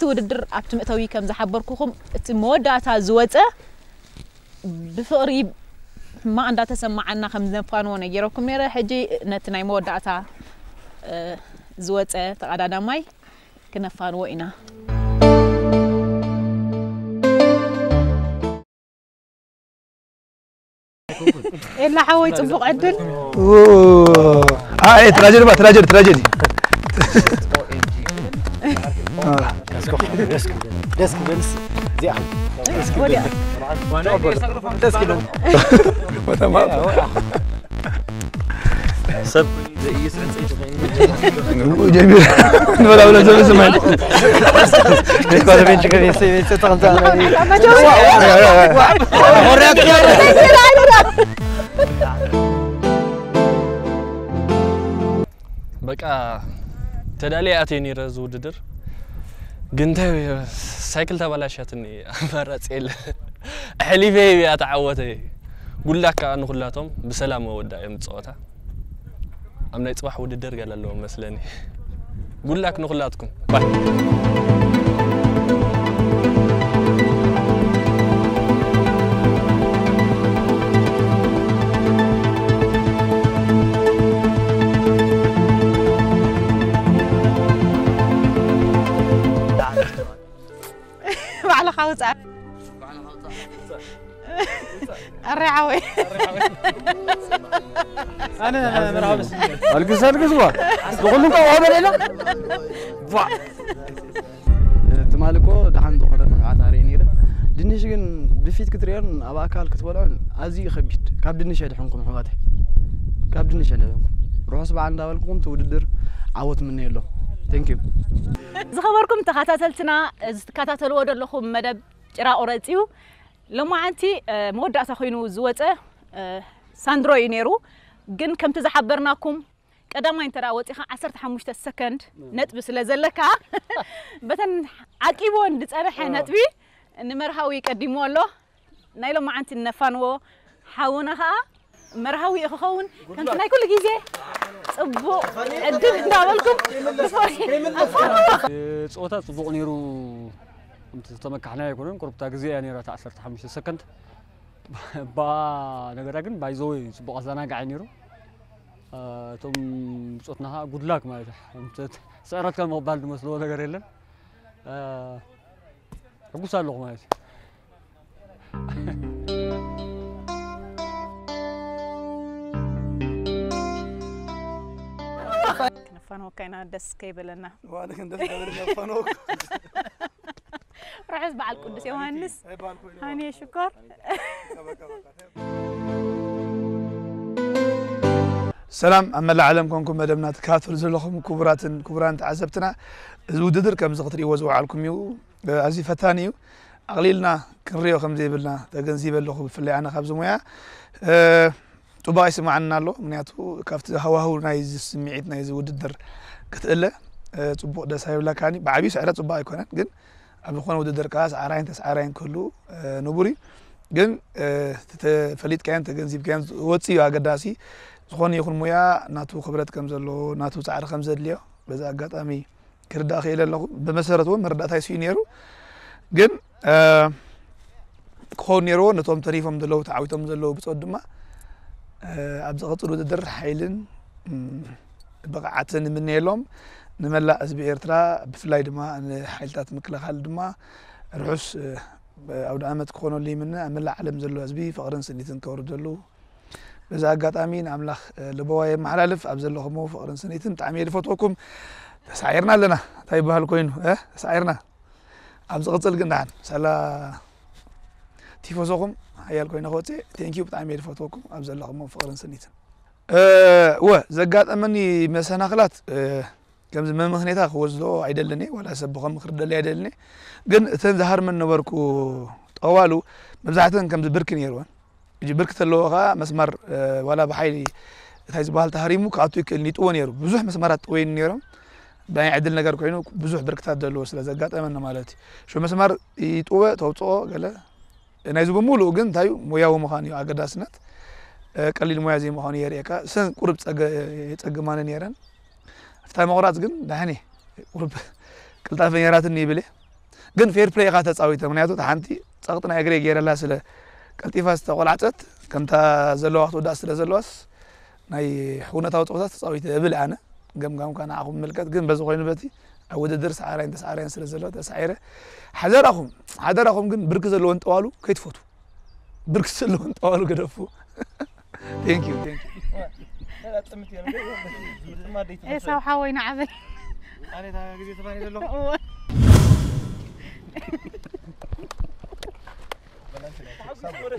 ኣብቲ ውድድር ኣብቲ መእተዊ ከም ዝሓበርኩኹም እቲ መወዳእታ ዝወፀ ብፍቕሪ ሕማቕ እንዳተሰማዓና ከም ዘፋንዎ ነጊረኩም ነይረ። ሕጂ ነቲ ናይ መወዳእታ ዝወፀ ተቐዳዳማይ ክነፋንዎ ኢና። ኤላ ሓወይ ጽቡቕ ዕድል። ኣይ ትራጀዲ ባ ትራጀዲ ትራጀዲ። ደስ ክብለንስ እዚኣ ወዲያ ደስ ክብለን ከተማ ሰብ ጀሚር ንበላ ብለ ሰብ ስማይ ቤት ባለቤት ችግር የሰ ቤት ተቀምጣ በቃ ተዳልየ ኣትየ ነይረ እዚ ውድድር ግን እንታይ ሳይክል ተባላሻትኒ ኣማራፂ የለ ኣሕሊፈ እያ ተዓወተ ጉላክ ከዓ ንኩላቶም ብሰላም ወዳ እዮም ፀወታ ኣብ ናይ ፅባሕ ውድድር ገለ ኣለዎ መስለኒ ጉላክ ንኩላትኩም ባይ ባዕልኻ ውፃእ ኣረ ሓወይ ኣነ መርሃ በስ ኣልግስ ኣልግስ ዋ ንኹሉ እንቋ ዋ በለና ዋ ትማሊ እኮ ደሓን ዝኾነ ብቕዓት ኣርኢ ነይረ ድንሽ ግን ብፊት ክትሪኦን ኣብ ኣካል ክትበልዖን ኣዝዩ ከቢድ ካብ ድንሽ የድሕንኩም ኣሕዋተይ ካብ ድንሽ የድሕንኩም ርሑስ በዓል እንዳበልኩም እቲ ውድድር ዓወት ምነየሎም thank you ዝኸበርኩም ተኸታተልትና እዚ ትከታተልዎ ዘለኹም መደብ ጭራ ቁረፂ እዩ ሎማዓንቲ መወዳእታ ኮይኑ ዝወፀ ሳንድሮ እዩ ነይሩ ግን ከምቲ ዝሓበርናኩም ቀዳማይ እንተ ወፂኻ ዓሰርተ ሓሙሽተ ሰከንድ ነጥቢ ስለ ዘለካ በተን ዓቂብወን ዝፀንሐ ነጥቢ ንመርሃዊ ቀዲምዎ ኣሎ ናይ ሎማዓንቲ ነፋንዎ ሓውና ከዓ መርሃዊ ክኸውን ከምቲ ናይ ኩሉ ግዜ ፅቡቕ ዕድል እንዳበልኩም ፀወታ ፅቡቕ ነይሩ ተመካሕና ኣይኮነን ቁርብታ ግዜ እያ ነይራ ዓሰርተ ሓሙሽተ ሰከንድ ባ ነገራ ግን ባይዘወይ ፅቡቕ ኣዘናጋዒ ነይሩ እቶም ብፆትና ከዓ ጉድላክ ማለት ስዕረትካ ምቕባል ዝመስልዎ ነገር የለን ሕጉስ ኣለኹ ማለት ክንፋነወካ ኢና ደስ ከይበለና ዋንክን ደስ በለና ፈነወኩ ርሑስ በዓል ቅዱስ ዮሃንስ ሃንየ ሽኮር ሰላም ኣብ መላእ ዓለም ኮንኩም መደብና ትከታተሉ ዘለኹም ክቡራትን ክቡራን ተዓዘብትና እዚ ውድድር ከምዚ ክትርእይዎ ዝወዓልኩም እዩ ኣዝዩ ፈታኒ እዩ ኣቕሊልና ክንሪኦ ከም ዘይብልና ተገንዚበ ኣለኹ ብፍላይ ኣነ ካብዚ ሙያ ጽቡቕ ኣይስማዓንን ኣሎ ምክንያቱ ካብቲ ሃዋህው ናይዚ ስምዒት ናይዚ ውድድር ክትእለ ጽቡቕ ደስ ኣይብለካኒ ብዓብዩ ስዕረት ጽቡቕ ኣይኮነን ግን ኣብ ዝኾነ ውድድር ከዓ ሰዓራይን ተሰዓራይን ክህሉ ንቡር እዩ ግን ተፈሊጥካዮን ተገንዚብካዮን ወፂ እዩ ኣገዳሲ ዝኾነ ይኹን ሙያ ናቱ ክብረት ከም ዘለዎ ናቱ ፃዕሪ ከም ዘድልዮ በዚ ኣጋጣሚ ክርዳእ ክእል ኣለኹ ብመሰረት እውን መረዳእታ ይስዩ ነይሩ ግን ክኸውን ነይርዎ ነቶም ተሪፎም ዘለዉ ተዓዊቶም ዘለዉ ብፆት ድማ ኣብ ዝቐፅል ውድድር ሓይልን ብቕዓትን ንምነየሎም ንመላእ ህዝቢ ኤርትራ ብፍላይ ድማ ንሓይልታት ምክልኻል ድማ ርሑስ ኣውደ ዓመት ክኾነሉ ይምነ ኣብ መላእ ዓለም ዘሎ ህዝቢ ፍቕርን ስኒትን ከወርደሉ በዚ ኣጋጣሚ ንኣምላኽ ልበዋ የመሓላልፍ ኣብ ዘለኹሞ ፍቕርን ስኒትን ብጣዕሚ እየ ዝፈትወኩም ተሳዒርና ኣለና እንታይ ይበሃል ኮይኑ ተሳዒርና ኣብ ዝቕፅል ግን ደሓን ሳላ ቲፎዞኹም ሓያል ኮይነ ክወፅእ ቴንኪዩ ብጣዕሚ እየ ዝፈትወኩም ኣብ ዘለኹሞ ፍቕርን ስኒትን እወ ዘጋጠመኒ መሰናኽላት ከምዚ መምኽኔታ ክወስዶ ኣይደልን እየ ዋላ ሰብ ብኸም ክርደለይ ኣይደልን እየ ግን እተን ዝሃርመን ነበርኩ ጠዋሉ መብዛሕተን ከምዚ ብርኪ ነይርወን እጂ ብርኪ ተለዎ ከዓ መስመር ዋላ ብሓይሊ እታይ ዝበሃል ተሃሪሙ ክኣቱ ይክእል ይጥወ ነይሩ ብዙሕ መስመራት ጥወይኒ ነይሮም ብናይ ዕድል ነገር ኮይኑ ብዙሕ ብርክታት ዘለዎ ስለ ዘጋጠመኒ ማለት እዩ ሹ መስመር ይጥወ ተውፅኦ ገለ ናይዚ ብምሉኡ ግን እንታይ ሙያዊ ምዃን እዩ ኣገዳስነት ቀሊል ሙያ ዘይምዃኑ የርእየካ ሰን ቁሩብ የፀግማኒ ነይረን ፍታይ ምቑራፅ ግን ዳሕኒ ቁሩብ ቅልጣፈ ነይራትኒ ይብል ግን ፌር ፕሌይ ኢኻ ተጻዊተ። ምክንያቱ እታ ሓንቲ ጸቕጢ ናይ እግረይ ገይረላ ስለ ቀልጢፋ ዝተቆላዕጸት፣ ከምታ ዘለዋ ክትውዳእ ስለ ዘለዋስ ናይ ሕውነታዊ ጸወታ ተጻዊተ እብል ኣነ። ገምጋምካ ንዓኹም ይምልከት። ግን በዚ ኮይኑ በቲ ኣብ ውድድር ሰዓራይን ተሰዓራይን ስለ ዘሎ ተሳዒረ። ሓደራኹም፣ ሓደራኹም ግን ብርኪ ዘለወን ጠዋሉ ከይትፈቱ። ብርኪ ዘለወን ጠዋሉ ገደፉ። Thank you, thank you. ኤሳው ሓወይ ንዓበይ።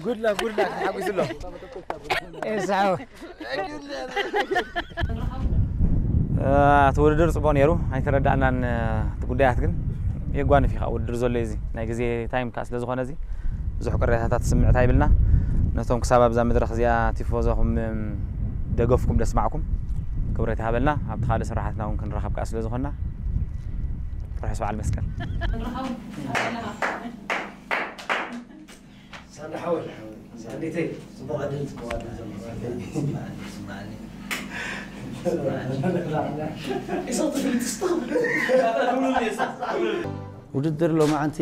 ጉድላ ጉድላ ተሓጒሱ ኣሎ። ኤሳው እቲ ውድድር ጽቡቕ ነይሩ፣ ኣይተረዳእናን። እቲ ጉዳያት ግን የጓንፍ እዩ። ውድድር ዘሎ እዚ ናይ ግዜ ታይም ከዓ ስለ ዝኾነ እዚ ብዙሕ ቅሬታታት ስምዕት ኣይብልና። ነቶም ክሳብ ኣብዛ መድረኽ እዚኣ ቲፎዞኹም ደገፍኩም ደስማዕኩም ክብረት ይሃበልና። ኣብቲ ካልእ ስራሓትና እውን ክንራኸብ ከዓ ስለ ዝኾንና ርሑስ በዓል መስቀል። ውድድር ሎማዓንቲ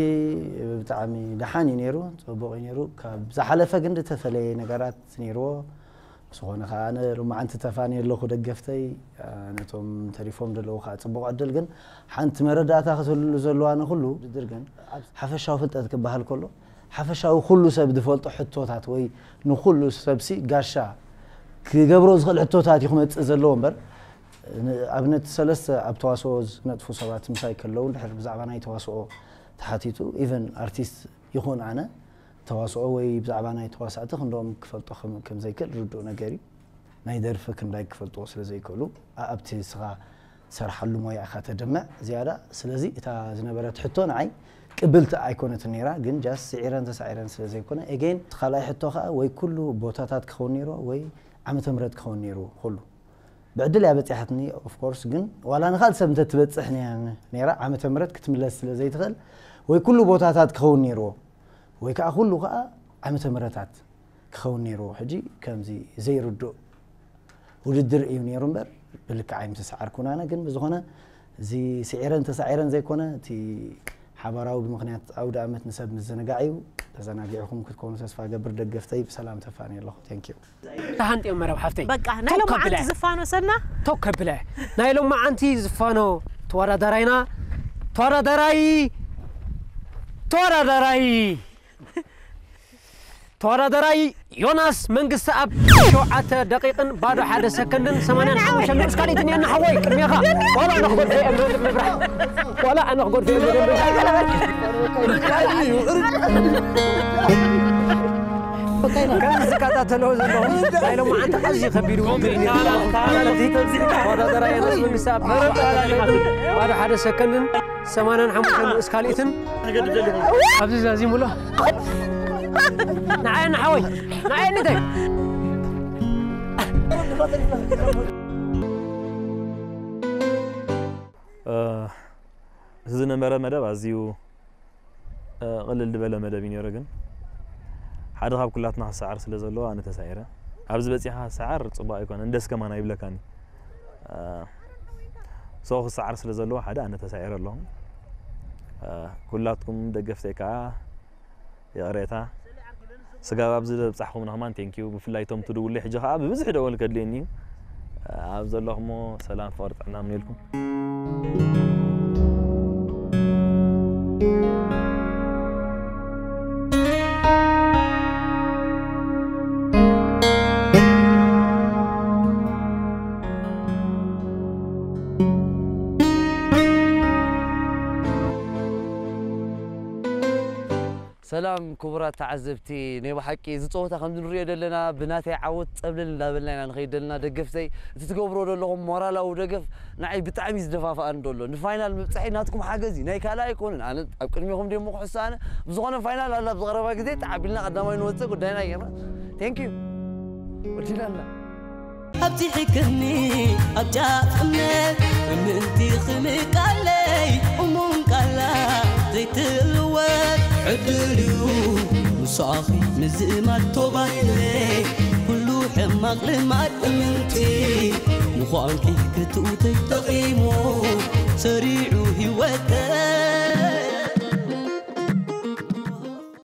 ብጣዕሚ ደሓን እዩ ነይሩ፣ ፅቡቕ እዩ ነይሩ። ካብ ዝሓለፈ ግን ዝተፈለየ ነገራት ነይርዎ። ዝኾነ ከዓ ኣነ ሎማዓንቲ ተፋንየ ኣለኹ ደገፍተይ፣ ነቶም ተሪፎም ዘለዉ ከዓ ፅቡቕ ዕድል። ግን ሓንቲ መረዳእታ ክትህልሉ ዘለዋ ንኹሉ ውድድር ግን ሓፈሻዊ ፍልጠት ክበሃል ከሎ ሓፈሻዊ ኩሉ ሰብ ዝፈልጦ ሕቶታት ወይ ንኩሉ ሰብሲ ጋሻ ክገብሮ ዝኽእል ሕቶታት እዩ ክመፅእ ዘለዎ እምበር ኣብነት ሰለስተ ኣብ ተዋስኦ ዝነጥፉ ሰባት ምሳይ ከለዉ ድሕር ብዛዕባ ናይ ተዋስኦ ተሓቲቱ ኢቨን ኣርቲስት ይኹን ኣነ ተዋስኦ ወይ ብዛዕባ ናይ ተዋሳእቲ ክንደኦም ክፈልጦ ከም ዘይክእል ርዱእ ነገር እዩ። ናይ ደርፊ ክንዳይ ክፈልጥዎ ስለ ዘይክእሉ ኣብቲ ስኻ ትሰርሓሉ ሞያ ኢኻ ተድምዕ ዝያዳ። ስለዚ እታ ዝነበረት ሕቶ ንዓይ ቅብልቲ ኣይኮነትን ነይራ፣ ግን just ስዒረን ተሳዒረን ስለ ዘይኮነ። Again እቲ ካልኣይ ሕቶ ከኣ ወይ ኩሉ ቦታታት ክኸውን ነይርዎ ወይ ዓመተ ምህረት ክኸውን ነይርዎ ኩሉ። ብዕድል እያ በጺሓትኒ of course፣ ግን ዋላ ንኻልእ ሰብ እንተትበጽሕ ነይራ ዓመተ ምህረት ክትምለስ ስለ ዘይትኽእል ወይ ኩሉ ቦታታት ክኸውን ነይርዎ ወይ ከኣ ኩሉ ከኣ ዓመተ ምህረታት ክኸውን ነይርዎ። ሕጂ ከምዚ ዘይርዱእ ውድድር እዩ ነይሩ እምበር ብልክዓይ ምተሰዓርኩን ኣነ። ግን ብዝኾነ እዚ ስዒረን ተሳዒረን ዘይኮነ እቲ ሓባራዊ ብምኽንያት ኣውደ ኣመት ንሰብ ምዝንጋዕ እዩ። ተዘናጊዕኹም ክትኮኑ ተስፋ ገብር። ደገፍተይ ብሰላም ተፋንየ ኣለኹ። Thank you። ተሃንጥዮም መረብ ሓፍተይ በቃ ናይ ሎማዓንቲ ዝፋኖ ሰና ቶክ ከብለ ናይ ሎማዓንቲ ዝፋኖ ተወዳዳራይና ተወዳዳራይ ተወዳዳራይ ተወዳዳራይ ዮናስ መንግስቲ ኣብ ሸውዓተ ደቂቕን ባዶ ሓደ ሰከንድን ሰማንያን ሓሙሽተን ንኡስ ካልኢት እኒአና ሓወይ ቅድሜኻ ዋላ ኣነ ክጎድፈ እየ መብርሕ ዋላ ኣነ ክጎድፈ እየ መብርሕ ከምዚ ዝከታተልዎ ዘለኹም ናይ ሎማዓንቲ ኣዝዩ ከቢድ ውድድር እዩ። ተወዳደርቲ ተወዳዳራይ ዮናስ መንግስቲ ኣብ ባዶ ሓደ ሰከንድን ሰማንያን ሓሙሽተን ንኡስ ካልኢትን ኣብዚ ዛዚሙሎ ንዓየ ንሓወይ ንዓየ ንተይ እቲ ዝነበረ መደብ ኣዝዩ ቅልል ዝበለ መደብ እዩ ነይሩ፣ ግን ሓደ ካብ ኩላትና ክሰዓር ስለ ዘለዎ ኣነ ተሳዒረ። ኣብዚ በፂኻ ሰዓር ፅቡቅ ኣይኮነን፣ ደስ ከማን ኣይብለካን እዩ። ሰው ክሰዓር ስለ ዘለዎ ሓደ ኣነ ተሳዒረ ኣለኹ። ኩላትኩም ደገፍተይ ከዓ ይቕሬታ። ስጋብ ኣብዚ ዘብጻሕኹምና ከማን ቴንኪዩ። ብፍላይ እቶም ትድውሉለይ ሕጂ ከኣ ብብዝሒ ደወል ከድልየኒ እዩ። ኣብ ዘለኹሞ ሰላም ፍቕሪ ጥዕና ምንየልኩም። ሰላም ክቡራት ተዓዘብቲ፣ ናይ ብሓቂ እዚ ጸወታ ከምዚ ንሪኦ ዘለና ብናተይ ዓወት ጸብለል እንዳበልና ኢና ንኸይድ ዘለና። ደገፍተይ፣ እቲ ትገብርዎ ዘለኹም ሞራላዊ ደገፍ ንዓይ ብጣዕሚ እዩ ዝደፋፍኣኒ ዘሎ። ንፋይናል ምብጻሐይ ናትኩም ሓገዝ እዩ። ናይ ካልእ ኣይኮንን። ኣነ ኣብ ቅድሜኹም ድየ እሞ ክሕሱ ኣነ። ብዝኾነ ፋይናል ኣላ፣ ኣብ ዝቐረባ ግዜ ተዓቢልና ቀዳማይ ንወጽእ ጉዳይና ጌርና። Thank you። ወዲና ኣላ። ኣብዚሕክኒ ኣብ ጫፍ እምነት ምእንቲ ክምቃለይ እሙን ቃላ ዘይትልወጥ ዕድል እዩ ምሳኺ ምዝእማድ ቶባይለይ ኩሉ ሕማቕ ልማድ እምንቲ ምዃንኪ ክትውተይ ጠቒሙ ሰሪዑ ህይወተ